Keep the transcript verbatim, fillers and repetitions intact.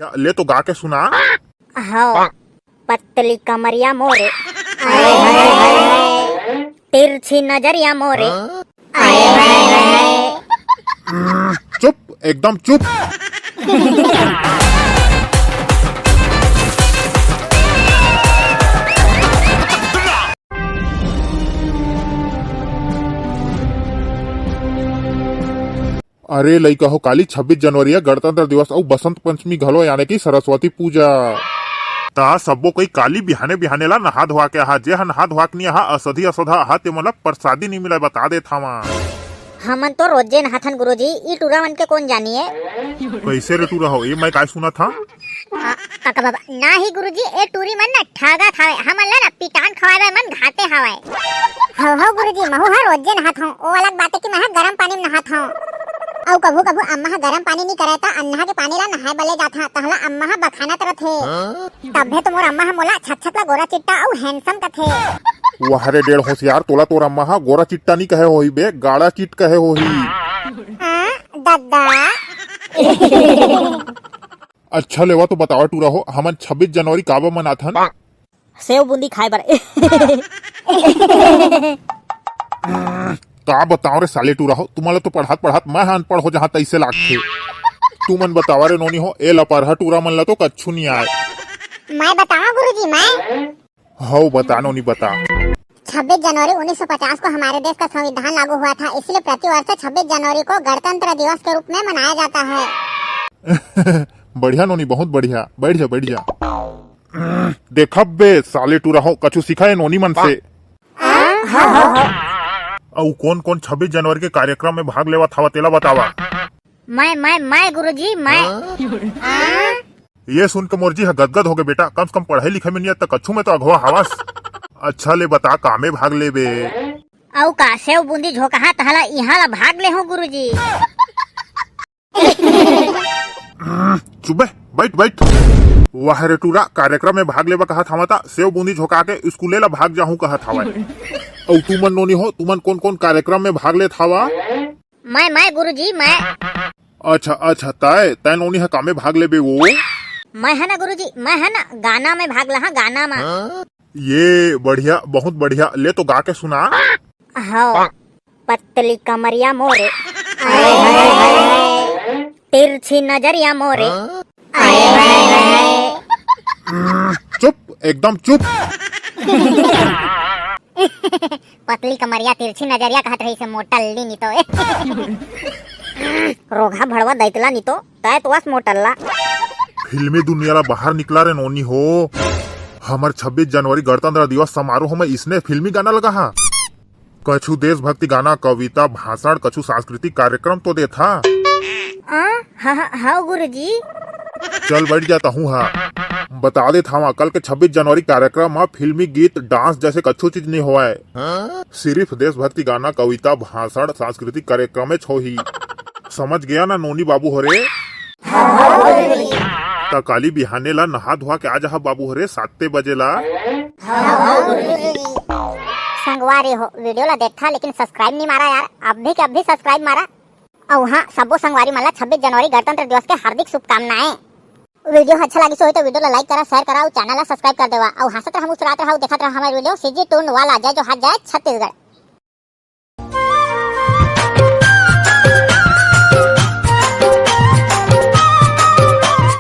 या, ले तो गा के सुना। हव। पतली कमरिया मोरे, तिरछी नजरिया मोरे। चुप, एकदम चुप। अरे लइका हो, काली छब्बीस जनवरी हे, गणतंत्र दिवस अउ बसंत पंचमी घलो, यानी कि सरस्वती पूजा। त सबो कोई काली बिहाने बिहाने ला नहा धोआ के आहा। जे ह नहा धोआ के नी आहा, असधी असोधा आहा, ते मन ला परसादी नी मिलय, बता देत हवा। हमन तो रोजे नहाथन गुरुजी, ई टूरा मन के कोन जानिए। कइसे रे टूरा हो, ये मैं काय सुनत हा? आ, काका बाबा, ना ही गुरुजी, ए टूरी मन ना ठागत हावय, हमन ला ना पिटान खवाए बर मन घाते हावय। हव, हव गुरुजी, महू ह रोजे नहात हंव। ओ अलग बात हे कि मैं ह गरम पानी में नहात हंव। अउ कभू-कभू अम्मा ह गरम पानी नी करय त अन्हा के पानी ला नहाए बर ले जात हंव, तहला अम्मा ह बखानत रथे। तभे तो मोर अम्मा ह मोला छक-छक ला गोरा चिट्टा अउ handsome कथे। वाह रे डेढ़ होशियार, तोला तोर अम्मा ह गोरा चिट्टा नी कहे होही बे, गाड़ा चिट कहे होही। आ, दद्दा। अच्छा लेवा तो बतावा टूरा हो, हमन छब्बीस जनवरी काबर मनाथन? सेव बूंदी खाए बर। का बताओ रे साले टूरा हो, तुमन ला तो पढ़ात पढ़ात मैं ह अनपढ़ हो जहाँ तइसे लागथे। तुमन बतावा रे नोनी हो, ए लपरहा टूरा मन ला तो कच्छु नी आय। मैं बतावा गुरुजी, मैं? हव बता नोनी बता। छब्बीस जनवरी उन्नीस सौ पचास को हमारे देश का संविधान लागू हुआ था, इसलिए प्रतिवर्ष छब्बीस जनवरी को गणतंत्र दिवस के रूप में मनाया जाता है। बढ़िया नोनी, बहुत बढ़िया। बैठ जा, बैठ जा। देखब बे साले टूरा हो, कछु सिखा ए नोनी मन से। अउ कोन कोन छब्बीस जनवरी के कार्यक्रम में भाग लेवत हवा, तेला बतावा। मैं, मैं, मैं गुरुजी, मैं। ये सुन के मोर जी ह गदगद होगे बेटा, कम से कम पढ़ाई लिखाई में नियत त कछु में तो अगवा हवस। अच्छा ले बता, कामे भाग लेबे? अउ का सेव बूंदी झोंकाहा तहला इहाँ ला भाग ले हूँ गुरुजी। चुप बे, बैठ, बैठ। वाह रे टूरा, कार्यक्रम में भाग लेबा कहत हवा त सेव बूंदी झोंका के स्कूले ला भाग जाहूं कहत हवय। अउ तुमन नोनी हो, तुमन कोन कोन कार्यक्रम में भाग लेत हवा? मैं, मैं गुरुजी, मैं। अच्छा, अच्छा, तय, तय नोनी ह कामे भाग लेबे वो? मैं ह ना गुरुजी, मैं ह ना गाना में भाग लहा, गाना में। ये बढ़िया, बहुत बढ़िया, ले तो गा के सुना। हव। पतली कमरिया मोरे, तिरछी नजरिया मोरे। चुप, एकदम चुप। पतली कमरिया तिरछी नजरिया कहत रहिसे मोटल्ली नी तो। रोगहा भड़वा दैतला नी तो, तय तो अस मोटल्ला। फिल्मी दुनिया ला बाहर निकला रे नोनी हो। हमर छब्बीस जनवरी गणतंत्र दिवस समारोह में इसने फिल्मी गाना लगाहा। कछु देशभक्ति गाना, कविता, भाषण, कछु सांस्कृतिक कार्यक्रम तो देथा। आ, हा, हा, हाव गुरुजी। चल बैठ जा तहूं हा। बता देत हवा, कल के छब्बीस जनवरी कार्यक्रम म फिल्मी गीत, डांस जैसे कछु चीज नइ होवय। सिरिफ देशभक्ति गाना, कविता, भाषण, सांस्कृतिक कार्यक्रमेच होही। समझ गया ना नोनी बाबू हो रे? त काली बिहाने ला नहा धोआ के आ जाहा बाबू हो रे, साते बजे ला। संगवारी हो, video ला देखथा लेकिन subscribe नहीं मारा यार, अभी के अभी subscribe मारा। अउ हाँ, सबो संगवारी मन ला छब्बीस जनवरी गणतंत्र दिवस के हार्दिक शुभकामनाएं। Video ह अच्छा लागिस होही तो video ला like करा, share करा अउ channel ला subscribe कर देवा। अउ हंसत रहा, मुस्कुरात रहा अउ देखत रहा हमारे video CG Toon वाला। जय जोहार, जय छत्तीसगढ़।